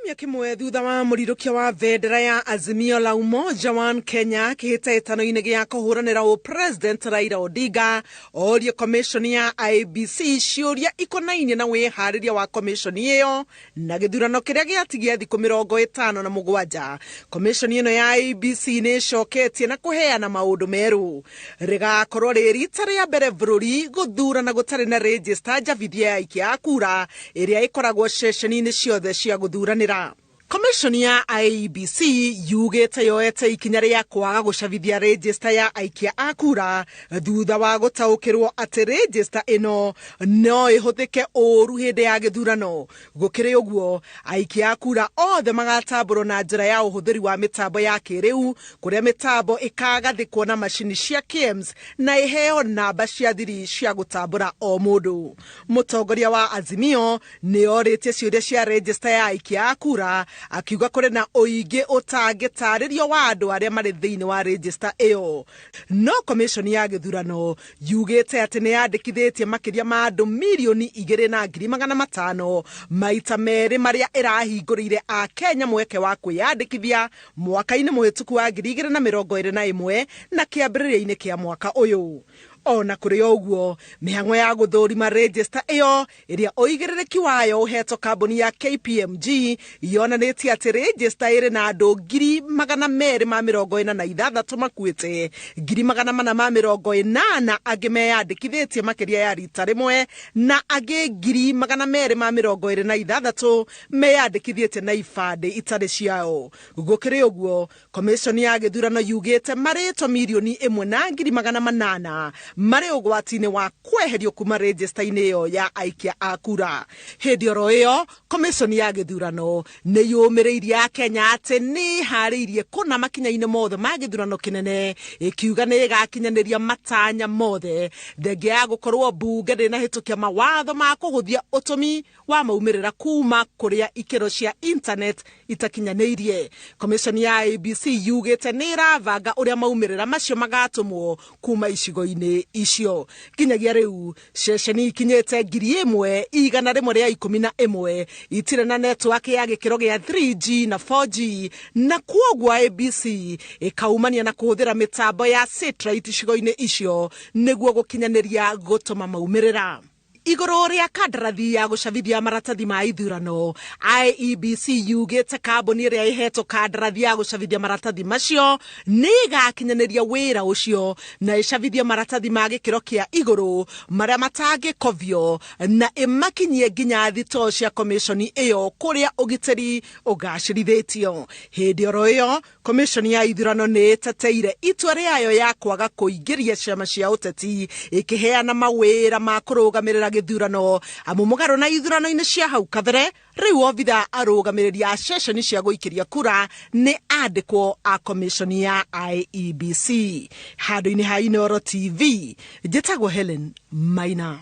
Kiumia kĩmwe thutha wa mũrirũkia wa bendera ya Azimio la Umoja One Kenya kĩhĩtahĩtano-inĩ gĩa kũhũranĩra ũ-president Raila Odinga orie commission ya IEBC ciũria ikonainie na wĩharĩria wa commission ĩyo na gĩthurano kĩrĩa gĩatigia thikũ 57. Commission ĩno ya IEBC nĩ ĩcoketie na kũheana maũndũ merũ. Rĩgakorwo rĩ rita rĩa mbere bũrũri gũthurana gũtarĩ na register njabithie ya aikia a kura ĩrĩa ĩkoragwo ceceni-inĩ ciothe cia gũthuranĩra. Commission ya IEBC yugĩte yoete ikinya rĩa kwaga gũcabithia register ya aikia a kura thutha wa gũtaũkĩrwo atĩ register ĩno no ĩhũthĩke ũũru hĩndĩ ya gĩthurano. Gũkĩrĩ ũguo, aikia a kura othe magatambũrwo na njĩra ya ũhũthĩri wa mĩtambo ya kĩrĩu, kũrĩa mĩtambo ĩkagathĩkwo na macini cia KIEMS na ĩheo namba cia thiri cia gũtambũra o mũndũ. Mũtongoria wa Azimio nĩ orĩtie ciũria cia register ya aikia a kura, akiuga kũrĩ na ũingĩ ũtangĩtarĩrio wa andũ arĩa marĩ thĩinĩ wa register ĩyo. No commission ya gĩthurano yugĩte atĩ nĩ yandĩkithĩtie makĩria ma andũ 2,500,000 maita merĩ marĩa ĩrahingũrĩire Akenya mweke wa kwĩyandĩkithia mwaka-inĩ mũhĩtũku wa 2021 na kĩambĩrĩria-inĩ kĩa mwaka ũyũ. Ona kũrĩ o ũguo, mĩhang'o ya gũthũrima register ĩyo ĩrĩa ũigĩrĩrĩki wayo ũhetwo kambuni ya KPMG yonanĩtie atĩ register ĩrĩ na andũ 246,000 makuĩte, 480,000 angĩ meyandĩkithĩtie makĩria ya rita rĩmwe, na angĩ 226,000 meyandĩkithĩtie na ibandĩ itarĩ ciao. Gũkĩrĩ ũguo, commission ya gĩthurano yugĩte marĩtwa 1,800,000 marĩ ũgwati-inĩ wa kweherio kuma register-inĩ ĩyo ya aikia a kura. Hĩndĩ oro ĩyo, commission ya gĩthurano nĩ yũmĩrĩirie Akenya atĩ nĩ ĩharĩirie kũna makinya-inĩ mothe ma gĩthurano kĩnene, ĩkiuga nĩ ĩgakinyanĩria matanya mothe thengia ya gũkorwo mbunge ndĩnahĩtũkia mawatho ma kũhũthia ũtũmi wa maumĩrĩra kuma kũrĩa ikĩro cia internet itakinyanĩirie. Commission ya IEBC yugĩte nĩ ĩrabanga ũrĩa maumĩrĩra macio magatũmwo kuma icigo-inĩ icio. Nginyagia rĩu ceceni ikinyĩte 1,111 itirĩ na network ya gĩkĩro gĩa 3G na 4G, na kwoguo IEBC ĩkaumania na kũhũthĩra mĩtambo ya satellite icigo-inĩ icio nĩguo gũkinyanĩria gũtũma maumĩrĩra. Igũrũ rĩa kandarathi ya gũcabithia maratathi ma ithurano, IEBC yugĩte kambuni ĩrĩa ĩhetwo kandarathi ya gũcabithia maratathi macio nĩ ĩgakinyanĩria wĩra ũcio na ĩcabithie maratathi ma gĩkĩro kĩa igũrũ marĩa matangĩkovio na ĩmakinyie nginya thitoo cia commission ĩyo kũrĩa ũgitĩri ũgacĩrithĩtio. Hĩndĩ oro ĩyo, commission ya ithurano nĩ ĩteteire itua rĩayo ya kwaga kũingĩria ciama cia ũteti ĩkĩheana mawĩra ma kũrũgamĩrĩra gĩthurano, amu mũgarũ na ithurano-inĩ cia hau kabere, rĩu obitha arũgamĩrĩri a ceceni cia gũikĩria kura nĩ andĩkwo a commission ya IEBC. Handũ-inĩ ha Inooro TV, njĩtagwo Helen Maina.